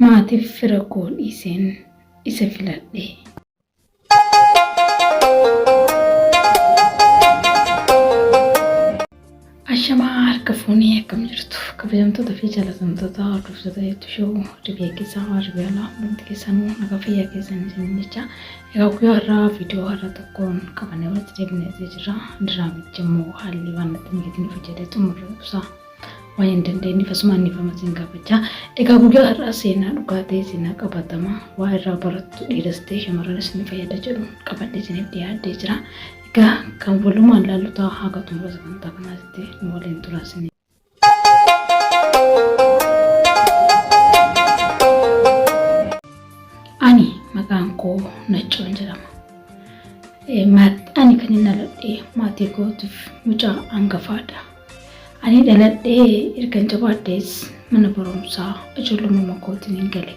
Maatiif fira koo dhiiseen isa filadhe. Ashamaa harka fuunee akkam jirtu kabajamtoota fi jaalatamtoota hordoftoota hedduu showuu warri biyya keessaa warri biyya alaa hundumti keessanuu nagaa fayyaa keessan isin jecha egaa guyyaa har'aa viidiyoo har'a tokkoon qabannee walitti deebinee jirra diraamichi immoo haalli waan natti mijatiin hojjetee xumurre ibsaa waan hin dandeenyeef asumaan dhiifama isin gaafachaa. Egaa guyyaa har'aa seenaa dhugaa ta'e seenaa qabatamaa waa irraa barattu dhiiras ta'e shamarranis ni fayyada jedhu qabadhee isiniif dhiyaadhee jira. Egaa kan walumaan laallu ta'a haga xumura sagantaa kanaatti nu waliin turaa isin. Ani maqaan koo Naccoon jedhama. Ani kan hin dhaladhe maatii kootiif mucaa hangafaadha. Ani dhaladhee ergan jabaadhees mana barumsaa ijoollummaa kootiin hin gale.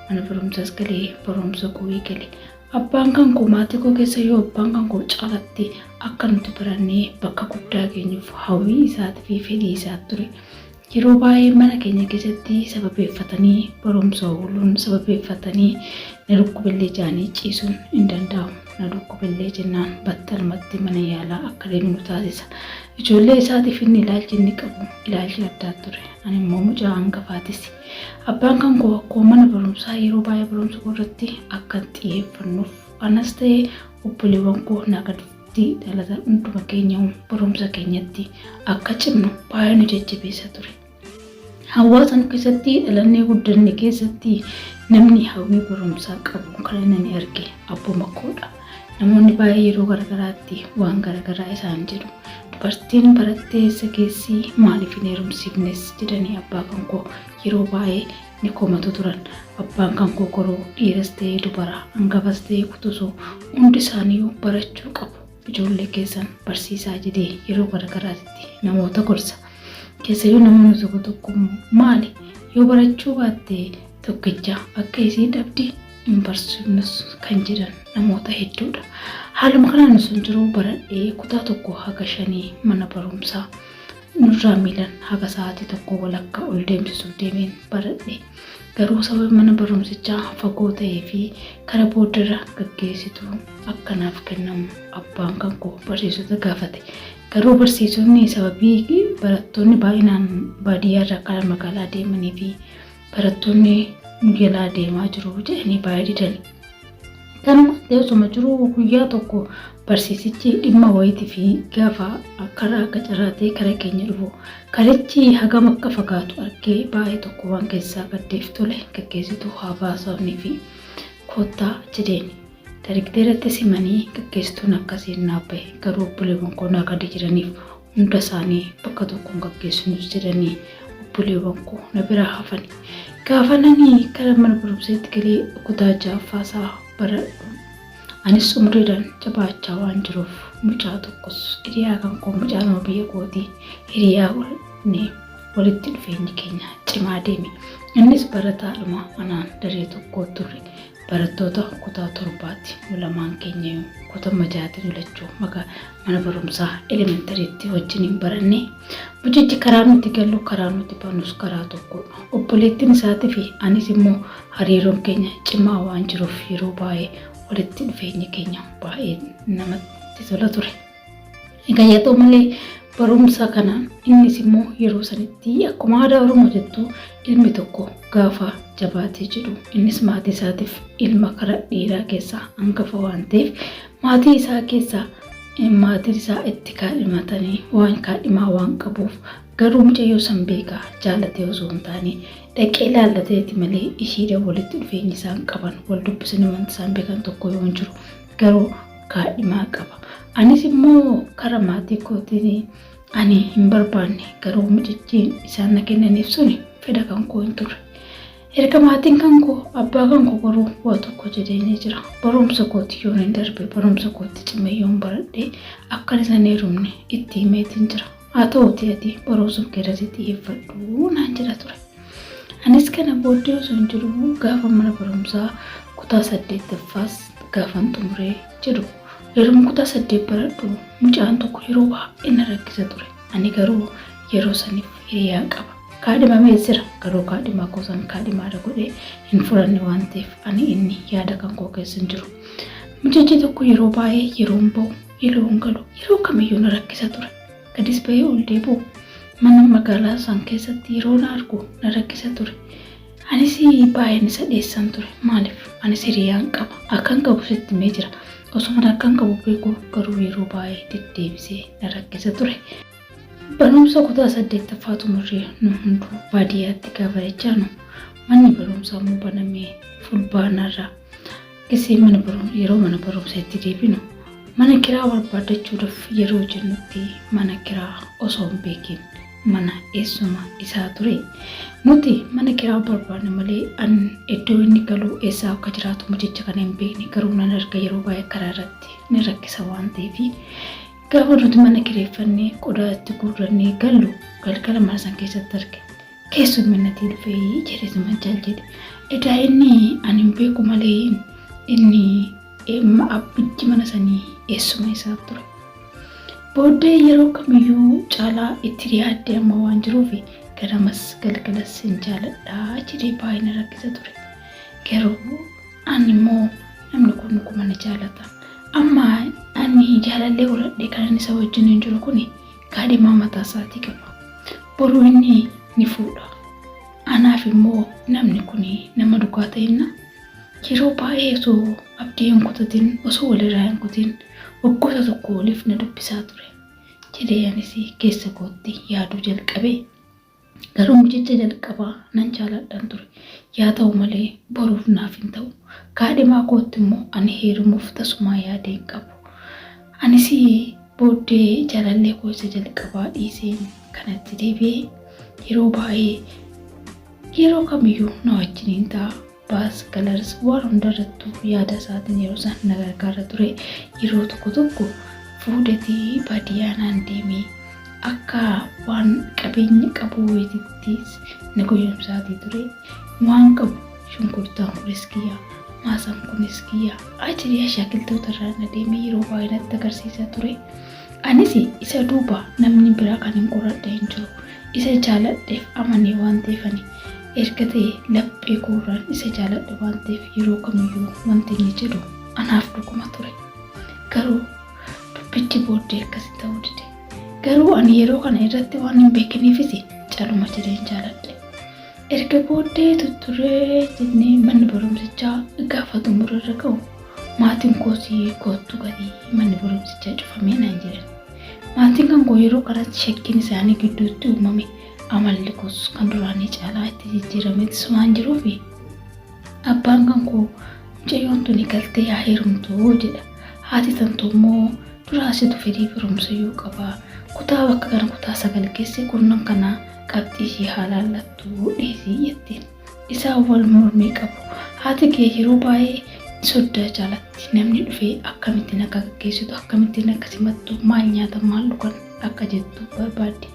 Mana barumsaas galee barumsa koo eegale. Abbaan kan koo maatii koo keessa yoo abbaan kan koo caalatti akka nuti barannee bakka guddaa geenyuuf hawwii isaatii fi fedhii isaa ture. Yeroo baay'ee mana keenya keessatti sababeeffatanii barumsa ooluun sababeeffatanii na dhukkubillee jedhanii ciisuun hin danda'amu. Na dhukkubillee jennaan battalumatti mana yaalaa akka deemnu taasisa. Ijoollee isaatiif inni ilaalchi inni qabu ilaalcha addaa ture. Ani immoo mucaa hangafaatis. Abbaan kan koo akkuma mana barumsaa yeroo baay'ee barumsa koo irratti akka xiyyeeffannuuf anas ta'e obboleewwan koo naa gadi tti dhalatan hunduma keenya barumsa keenyatti akka cimnu baay'ee nu jajjabeessa ture. Hawaasa nu keessatti dhalannee guddanne keessatti namni hawwii barumsaa qabu kan inni ani arge abbuma koodha. Namoonni baay'ee yeroo garagaraatti waan garagaraa isaan jedhu. Dubartiin barattee eessa geessi maaliif hin heerumsiifnes jedhanii abbaa kan koo yeroo baay'ee ni komatu turan. Abbaan kan koo garuu dhiiras ta'ee dubara, hangafas ta'ee quxusuu hundi isaaniiyyuu barachuu qabu. Ijoollee keessan barsiisaa jedhee yeroo garagaraatti namoota gorsa. Keessayyuu namoonni tokko tokko immoo maali yoo barachuu baatte tokkicha akka isii dhabdi hin barsiifnus kan jedhan namoota hedduudha. Haaluma kanaan osoo jiruu baradhee kutaa 1 haga 5 mana barumsaa nurraa miilan haga sa'aatii tokko walakkaa ol deemsisuuf deemeen baradhe. Garuu sababa mana barumsichaa fagoo ta'ee fi kara booddarra gaggeessituu akka naaf kennamu abbaan kan koo barsiisota gaafate. Garuu barsiisonni sababii barattoonni baay'inaan baadiyyaarraa kara magaalaa deemanii fi barattoonni nu jalaa deemaa jiru jedhanii baay'ee didani. Kanuma ta'ee osuma jiruu guyyaa tokko barsiisichi dhimma wayiitii fi gaafa karaa akka carraa ta'e kara keenya dhufu karichi hagam akka fagaatu argee baay'ee tokko waan keessaa gaddeef tole gaggeessituu haa baasanii fi koottaa jedheen. Darikteeratti simanii gaggeessituun akkasiin naaf bahe garuu obboleewwan koo naa gadi jiraniif hunda isaanii bakka tokkoon gaggeessinus jedhanii obboleewwan koo na bira hafani. Gaafa nani gara mana barumsaatti galee kutaa ja'affaa isaa baradhu anis umriidhaan jabaachaa waan jiruuf mucaa tokkos hiriyaa kan koo mucaa nama biyya kootii hiriyaa godhannee walitti dhufeenyi keenya cimaa deeme. Innis barataadhuma anaan daree tokkoo turre. Barattoota kutaa torbaati nu lamaan keenyayyuu kutaa jaati nu lachuu maka mana barumsaa elementariitti wajjiniin baranne. Mucichi karaa nuti gallu karaa nuti baanus karaa tokkodha. Obboleettiin isaatii fi anis immoo hariiroon keenya cimaa waan jiruuf yeroo baay'ee walitti dhufeenyi keenya baay'ee namatti tola ture. Egaa haa ta'u malee barumsa kana innis immoo yeroo sanitti akkuma aadaa Oromoo jettu ilmi tokko gaafa jabaatee jedhu innis maatii isaatiif ilma kara dhiiraa keessaa hangafa waan ta'eef maatii isaa keessaa maatiin isaa itti kaadhimatanii waan kaadhimaa waan qabuuf garuu mucayyoo san beekaa jaalatee osoo hin taane dhaqee laallateeti malee ishiidhaan walitti dhufeenyi isaan qaban wal dubbisanii wanti isaan beekan tokko yoo hin jiru garuu kaadhimaa qaba. Anis immoo kara maatii kootiin ani hin barbaanne garuu mucichi isaan na kennaniif suni fedha kan koo hin turre. Erga maatiin kan koo abbaa kan koo garuu waa tokko jedhee jira. Barumsa kooti yoon hin darbe barumsa kootti cimee yoon baradhe akkan isaan heerumne itti himeetiin jira. Haa ta'uutii ati barumsa kee irratti xiyyeeffadhu naan jedha ture. Anis kana booddee osoo hin jiru gaafa mana barumsaa kutaa saddeettaffaas gaafan xumuree jedhu yeroo kutaa 8 baradhu mucaan tokko yeroo baay'ee na rakkisa ture. Ani garuu yeroo saniif hiriyaa qaba. Kaadhimamee jira garuu kaadhimaa koo san kaadhimaadha godhee hin fudhanne waan ta'eef ani inni yaada kan koo keessa hin jiru. Mucichi tokko yeroo baay'ee yeroon ba'u yeroon galu yeroo kamiyyuu na rakkisa ture. Gadis ba'ee ol deebi'u mana magaalaa san keessatti yeroo na argu na rakkisa ture. Anis baay'een isa dheessan ture. Maaliif? Anis hiriyaan qaba. Akkan qabu sitti himee jira. Osuma akkan qabu beeku garuu yeroo baay'ee deddeebisee na rakkisa ture. Barumsa kutaa 8ffaa xumurree nu hunduu baadiyyaatti gaafa dachaanu manni barumsaa immoo banamee fulbaanarra gisee mana yeroo mana barumsa itti deebinu mana kiraa barbaaddachuudhaaf yeroo jennutti mana kiraa osoo hin beekin mana eessuma isaa ture. Nuti mana kiraa barbaanne malee an iddoo inni galu eessaa akka jiraatu mucicha kana hin beekne garuu nan arga yeroo baay'ee karaa irratti ni rakkisa waan ta'eef gaafa nuti mana kireeffannee qodaa itti guurrannee gallu galgala mana san keessatti arge. Keessumminnatii dhufee jedheetuma jal jedhe. Edaa inni ani hin beeku malee inni abbichi mana sanii eessuma isaa ture. Booddee yeroo kamiyyuu caalaa itti dhiyaadde amma waan jiruuf ganamas galgalas hin jaaladhaa jedhee baay'ee na rakkisa ture. Garuu ani immoo namni kun dhuguma na jaalata. Amma ani jaalallee godhadhee kanan isa wajjin hin jiru kuni kaadhimaa mataa isaatii qaba. Boruu inni ni fuudha. Anaaf immoo namni kun nama dhugaa ta'inna yeroo baay'ee osoo abdii hin kutatin osoo walirraa hin kutin waggoota tokko oliif na dubbisaa ture. Jedhee anis keessa kootti yaaduu jalqabe. Garuu mucicha jalqabaa nan jaaladhan ture. Yaa ta'u malee boruuf naaf hin ta'u. Kaadhimaa kootti immoo ani heerumuuf tasumaa yaadee hin qabu. Anis booddee jaalallee koo isa jalqabaa dhiiseen kanatti deebi'ee yeroo baay'ee yeroo kamiyyuu na wajjiniin ta'a. Baas galars waan hundarrattuu yaada isaatiin yeroo isaan na gargaara ture. Yeroo tokko tokko fuudhetii baadiyyaa naan deemee akka waan qabeenya qabu wayiitittis na goyyomsaatii ture. Waan qabu shunkurtaan kunis kiyya, maasaan kunis kiyya. Achirii ashaakiltoota irraa na deemee yeroo baay'ee natti agarsiisaa ture. Anis isa duuba namni biraa kan hin qoradhe hin jiru. Isa jaaladheef amanee waan ta'eef ani erga ta'e laphee koorraan isa jaaladhe waan ta'eef yeroo kamiyyuu wanti inni jedhu anaaf dhuguma ture. Garuu dubbichi booddee akkasi ta'uu dide. Garuu ani yeroo kana irratti waan hin beekiniifis caluma jedheen jaaladhe. Erga booddee tutturee jennee manni barumsichaa gaafa xumura irra ga'u maatiin koos koottu galii manni barumsichaa cufamee naan jedhan. Maatiin kan koo yeroo kanatti shakkiin isaanii gidduutti uumame amalli koos kan duraanii caalaa itti jijjiirameetis waan jiruuf abbaan kan koo mucayyoon tuni galtee haa heerumtu jedha. Haati tantoo immoo duraasitu fedhii barumsayyuu qaba. Kutaa bakka kana kutaa 9 geesse kurnan kana qabxii ishee haa laallattu dhiisii jettiin. Isaan wal mormii qabu. Haati kee yeroo baay'ee soddaa jaalatti. Namni dhufee akkamittiin akka gaggeessitu, akkamittiin akka simattu, maal nyaatan, maal dhugan akka jettu barbaaddi.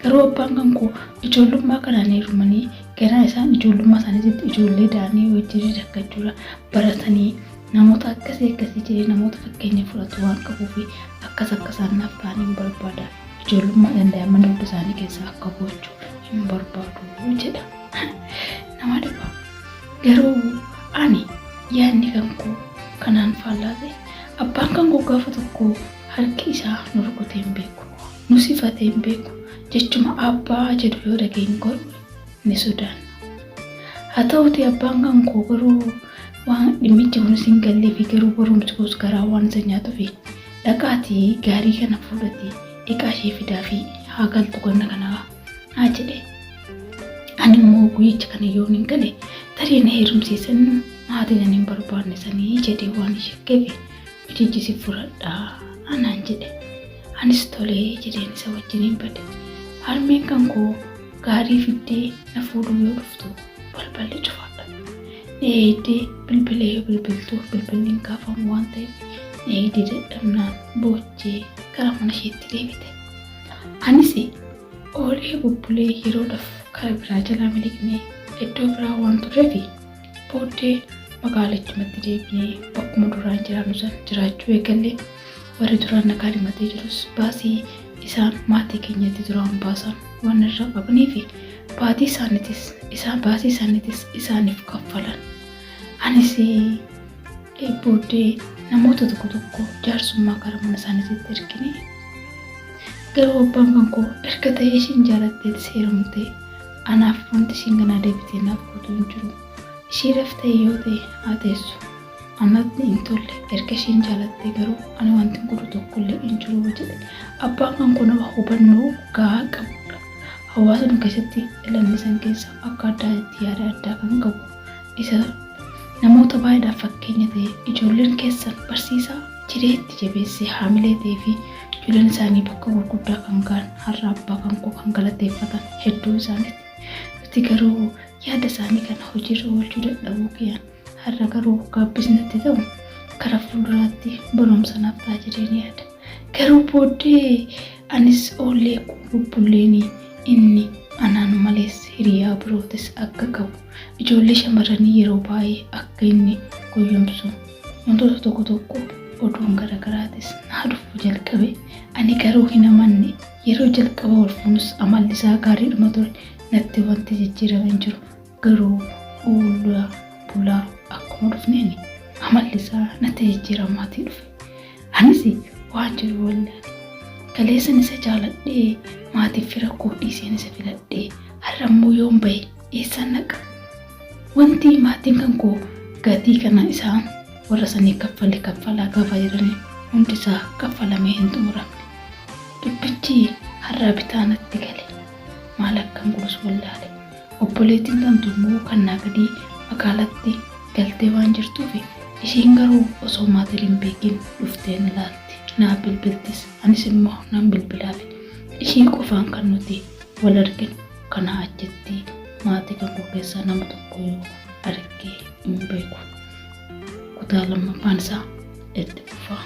Garuu abbaan kan koo ijoollummaa kanaan heerumanii ganaa isaan ijoollummaa isaaniitti ijoollee da'anii wajjin rakkachuudha baratanii namoota akkasii akkasii jedhee namoota fakkeenya fudhatu waan qabuuf akkas akka isaan naaf ta'an hin barbaada. Ijoollummaadhaan daa'imman dugda isaanii keessaa akka boochu hin barbaadu jedha. Nama dhiba. Garuu ani yaadni kan koo kanaan faallaa ta'e. Abbaan kan koo gaafa tokko harki isaa nu rukutee hin beeku. Nu sifatee hin beeku. Jechuma abbaa jedhu yoo dhageenyu garuu ni sodaanna. Haa ta'uutii abbaan kan koo garuu waan dhimmichi kunis hin gallee fi garuu barumsi koos garaa waan isa nyaatuuf dhaqaatii gaarii kana fuudhatii dhiqaa ishee fidaa fi haa galtu ganna kanaa haa jedhe. Ani immoo guyyicha kana yoon hin gale tarii na heerumsiisan maatiin ani hin barbaanne sanii jedhee waan shakkeef mucichi si fudhadhaa anaan jedhe. Anis tolee jedheen isa wajjin hin bade. Harmeen kan koo gaarii fiddee na fuudhuu yoo dhuftu balballi cufaadha. Na eegdee bilbilee yoo bilbiltu bilbilli hin kaafamu waan ta'eef na eegdee dadhabnaan boochee gara mana isheetti deebite. Anis oolee bubbulee yeroodhaaf kara biraa jalaa miliqnee iddoo biraa waan turreef booddee magaalichumatti deebinee bakkuma duraan jiraannu san jiraachuu eegalle. Warri duraan na kaadhimatee jirus baasii isaan maatii keenyatti duraan baasan waan irraa qabaniif Baatii isaaniitis isaan baasii isaaniitis isaaniif kaffalan. Anis booddee namoota tokko tokko jaarsummaa gara mana isaaniitti ergine. Garuu abbaan kan koo erga ta'ee ishiin jaalatteetis heerumte anaaf wanti ishiin ganaa deebitee naaf gootu hin jiru. Ishiidhaaf ta'e yoo ta'e haa teessu. Anatti hin tolle erga ishiin jaalattee garuu ani wanti godhu tokkollee hin jiru jedhe. Abbaan kan koo nama hubannoo gahaa qabudha. Hawaasa nu keessatti dhalanne san keessa akka addaatti yaada addaa kan qabu isa namoota baay'eedhaaf fakkeenya ta'e ijoolleen keessan barsiisaa jireetti jabeessee haamilee ta'ee fi ijoolleen isaanii bakka gurguddaa kan ga'an har'a abbaa kan koo kan galateeffatan hedduu isaaniiti. Nuti garuu yaada isaanii kana hojiirra oolchuu dadhabuu kiyyan har'a garuu gaabbisnatti ta'u karaa fuulduraatti barumsa naaf ta'a jedheen yaada. Garuu booddee anis oollee bubbulleen inni anaan malees hiriyaa birootis akka qabu ijoollee shamarranii yeroo baay'ee akka inni goyyomsu wantoota tokko tokko oduun garaagaraatis naa dhufuu jalqabe. Ani garuu hin amanne. Yeroo jalqaba wal fuunus amalli isaa gaariidhuma ture. Natti wanti jijjiirame hin jiru. Garuu oolaa bulaa akkuma dhufneen amalli isaa natti jijjiiramaatii dhufe. Anis waan jiru wallaale. Kaleessan isa jaaladhee maatiif fira koo dhiiseen isa filadhee har'a immoo yoon bahe eessaan naqa? Wanti maatiin kan koo gatii kana isaan warra sanii kaffale kaffalaa gaafa jedhanii hundi isaa kaffalamee hin xumuramne. Dubbichi har'a bitaa natti gale. Maal akkan godhus wallaale. Obboleettiin tantu immoo kan naa gadii magaalatti galtee waan jirtuuf ishiin garuu osoo maatiin hin beekin dhuftee na laalti. Naa bilbiltis anis immoo nan bilbilaaf. Ishii qofaan kan nuti wal arginu kanaa achitti maatii kan koo keessaa nama tokko yoo argee hin beeku. Kutaa lammaffaan isaa itti fufa.